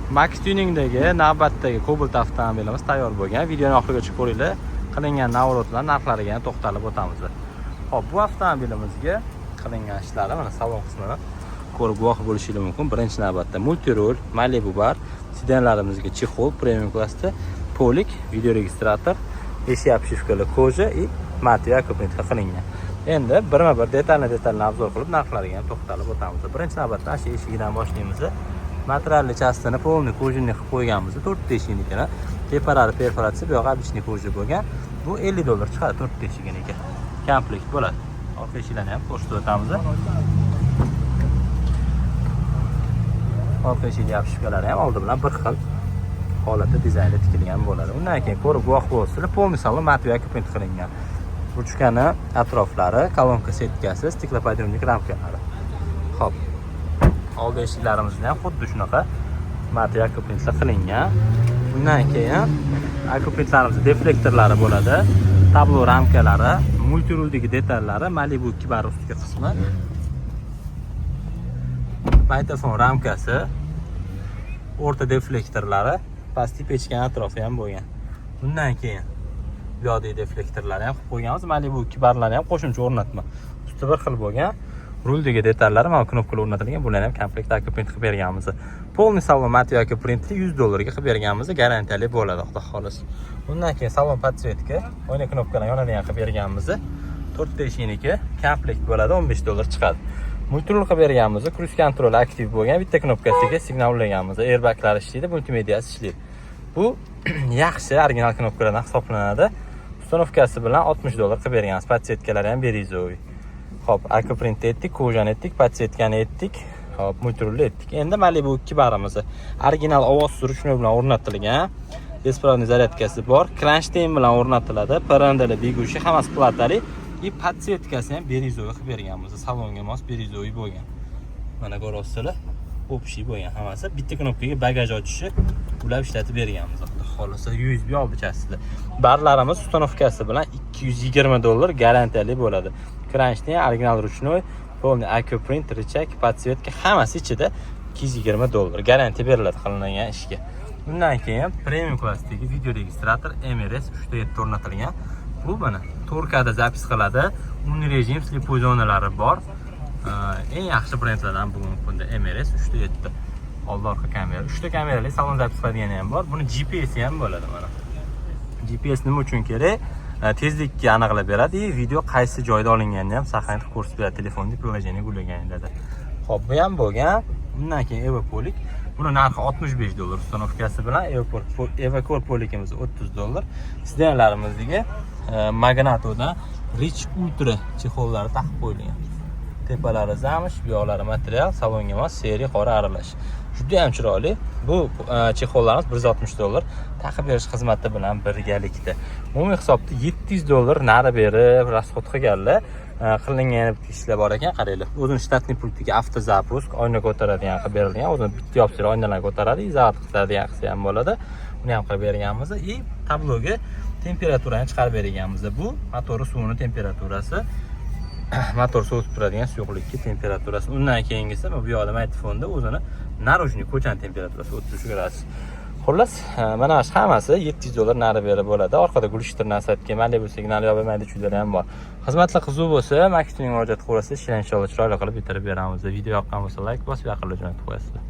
Max Tuningdagi navbatdagi Cobalt avtomobilimiz tayyor bo'lgan. Videoni oxirigacha ko'ringlar. Qilingan наворот lar narxlariga ham to'xtalib o'tamiz. Xo'p, bu avtomobilimizga qilingan ishlari, mana, salon qismini ko'rib guvoh bo'lishingiz mumkin. Birinchi navbatda мультируль, Malibu bar, сиденье larimizga чехол premium klassda, полик, видеорегистратор, eshik обшивка lar кожа и матовый аквапринт qilingan. Endi birma-bir detalni detalni обзор qilib, narxlariga ham to'xtalib o'tamiz. Birinchi navbatda shu eshigidan boshlaymiz. Materialli часть ini полный кожаный qilib qo'yganmiz. To'rtta eshiknikini. Tepalari перфорация, bu yog'i обычный кожа bo'lgan. Bu 50 dollar chiqadi to'rtta eshiginiki. Komplekt bo'ladi. Orqa eshiklarni ham ko'rsatib o'tamiz. Orqa eshik обшивка lari ham oldi bilan bir xil holatda dizaynda tikilgan bo'ladi. Undan keyin ko'rib guvoh bo'lsizlar, полный salon матовый аквапринт qilingan. Ruchkani atroflari, kolonka setkasi, стеклоподъемник ramkalari. Xo'p. Oldi eshiklarimizni ham xuddi shunaqa матовый аквапринт lar qilingan. Undan keyin аквапринт larimiz deflektorlari bo'ladi. Tablo ramkalari, мультируль dagi detallari, Malibu 2 bar ustki qismi. Magnitofon ramkasi, o'rta deflektorlari, pastki pechkani atrofi ham bo'lgan. Undan keyin bu yoqdagi deflektorlarni ham qilib qo'yganmiz. Malibu 2 barlarni ham qo'shimcha o'rnatma. Usti bir xil bo'lgan. Ruldagi detallari mana knopkalar o'rnatilgan. Bularni ham komplekt аквапринт qilib berganmiz. Полный salon матовый аквапринт li 100 dollarga qilib berganmiz. Garantiyali bo'ladi, xudo xohlasa. Undan keyin salon подсветка, oyna knopkalar yonadigan qilib berganmiz. To'rtta eshikniki komplekt bo'ladi, 15 dollar chiqadi. Мультируль qilib berganmiz. Круиз контроль aktiv bo'lgan, bitta knopkasiga signal ulaganmiz. Airbaglari ishlaydi, multimediasi ishlaydi. Bu yaxshi original knopkalardan hisoblanadi. Установка si bilan 60 dollar qilib berganmiz. Подсветка lari ham бирюзовый. Xo'p, аквапринт etdik, кожа ni etdik, подсветка ni etdik. Xo'p, мультируль li etdik. Endi Malibu 2 barimiz original ovozsiz ручной bilan o'rnatilgan. Беспроводный zaryadkasi bor. Кронштейн bilan o'rnatiladi. Parandali бегущий, hammasi platali. И подсветка si ham бирюзовый qilib berganmiz. Salonga mos бирюзовый bo'lgan. Mana, ko'ryapsizlar. Общий bo'lgan hammasi. Bitta knopkaga bagaj ochishi ulab ishlatib berganmiz. Xudo xohlasa, USB oldichasida. Barlarimiz установка si bilan 220 dollar, garantiyali bo'ladi. Кронштейн, original ручной, полный аквапринт, рычаг, подсветка hammasi ichida, 220 dollar. Garantiya beriladi qilingan ishga. Undan keyin premium klassdagi видеорегистратор MRS 3.7 o'rnatilgan. Bu, mana, 4K da запись qiladi. Умный rejim, слепой zonalari bor. Eng yaxshi brendlardan bugungi kunda MRS 3.7. Oldi orqa kamera. 3 ta kamerali salon запись qiladigani ham bor. Buni GPS ham bo'ladi, mana. GPS nima uchun kerak? Tezlikka aniqlab beradi и video qaysi joyda olinganini ham сохранить qilib ko'rsatib beradi telefonda приложение ulaganingizda. Xo'p, bu ham bo'lgan. Undan keyin Evo полик. Buni narxi 65 dollar установка si bilan. Evacore полик imiz 30 dollar. Сиденье larimizdagi Magnatodan Rich Ultra чехол lari taqib qo'yilgan. Tepalari замш, bu yoqlari material, salonga mos серый qora aralash. Juda ham chiroyli. Bu чехол larimiz 160 dollar taqib berish xizmati bilan birgalikda. Umumiy hisobda 700 dollar nari beri расход qilganlar. Qilingan yana bitta ishlar bor ekan, qaranglar. O'zini штатный pultiga автозапуск, oyna ko'taradigan qilib berilgan. O'zini bitta yopsanglar, oynalarni ko'taradi, zavod qiladigan qilsa ham bo'ladi. Uni ham qilib berganmiz. И tabloga temperaturani chiqarib berganmiz. Bu motori suvini temperaturasi, motor sovutib turadigan suyuqlikka temperaturasi. Undan keyingisi bu yoqda magnitofonda o'zini наружный ko'chani temperaturasi 33 gradus. Xullas, mana shu hammasi 700 dollar nari beri bo'ladi. Orqada глушитель насадка, Malibu signal yo'q, mayda ham bor. Xizmatlar qiziq bo'lsa, Max Tuning murojaat qilasiz, ishlarni inshaalloh chiroyli qilib bitirib beramiz. Video yoqqan bo'lsa, layk bosib, yaqinlar jo'natib qo'yasizlar.